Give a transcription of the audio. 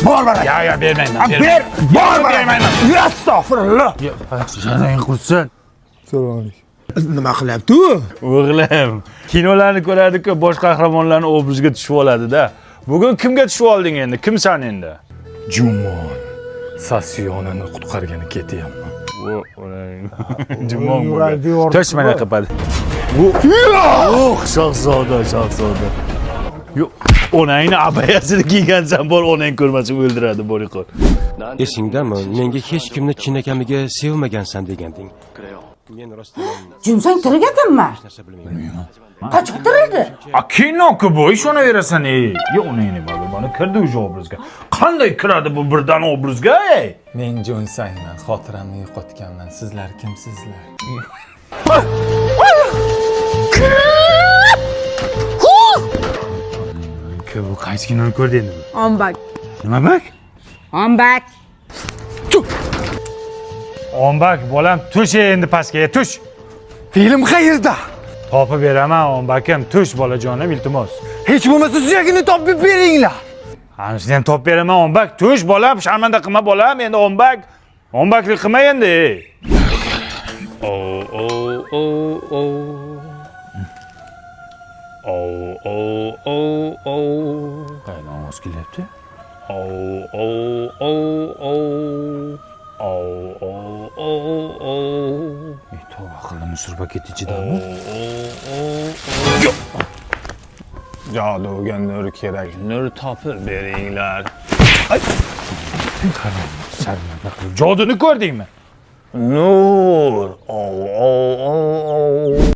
Bor baraka. Ya ya bermayman. Ber, bor baraka. Bermayman. Astagfirullah. Janing qursin. Assalomu alaykum. Nima qilyapti u? O'g'lim, kinolarni ko'radi-ku, bosh qahramonlarni obrazga tushib oladi-da. Bugun kimga tushib olding endi? Kimsan endi? Jumon Sasiyonini qutqargani ketyapman. Jumon Yuragi yordi. Tosh mana qiladi. Oh, shahzoda, shahzoda. Yo'q, onangni abayasini kiygansan bor, onang ko'rmasin o'ldiradi boriqor. Esingdami, menga hech kimni chinakamiga sevmagansan deganding. Men rostdan Jinsang tirik ekanmi? hech narsa bilmayman. Qachon tirildi? A kino-ku bu, ishonaverasan ey. Yo'q, onangni bor, mana kirdi o'sha obrazga. Qanday kiradi bu birdan obrazga, ey? Men Jon Sayman, xotiramni yo'qotganman. Sizlar kimsizlar? Bu qaysi kinoni ko'rdi endi bu? Ombak. Nima bak? Ombak. Ombak, bolam, tush endi pastga, tush. Film qayerda? Topib beraman, ombakim, tush bolajonim, iltimos. Hech bo'lmasa suyagini topib beringlar. Hanisini ham topib beraman, ombak, tush bolam, sharmanda qilma bolam, endi ombak. Ombaklik qilma endi. Ey. O o o o. O o o o. Qayerdan ovoz kelyapti? O o o o. O o o o. Ey, tavba qildim, surba ketdi ichidami? Joduga nur kerak, nur topib beringlar. Sharmanda qilib. Joduni ko'rdingmi? Nur. O o o o.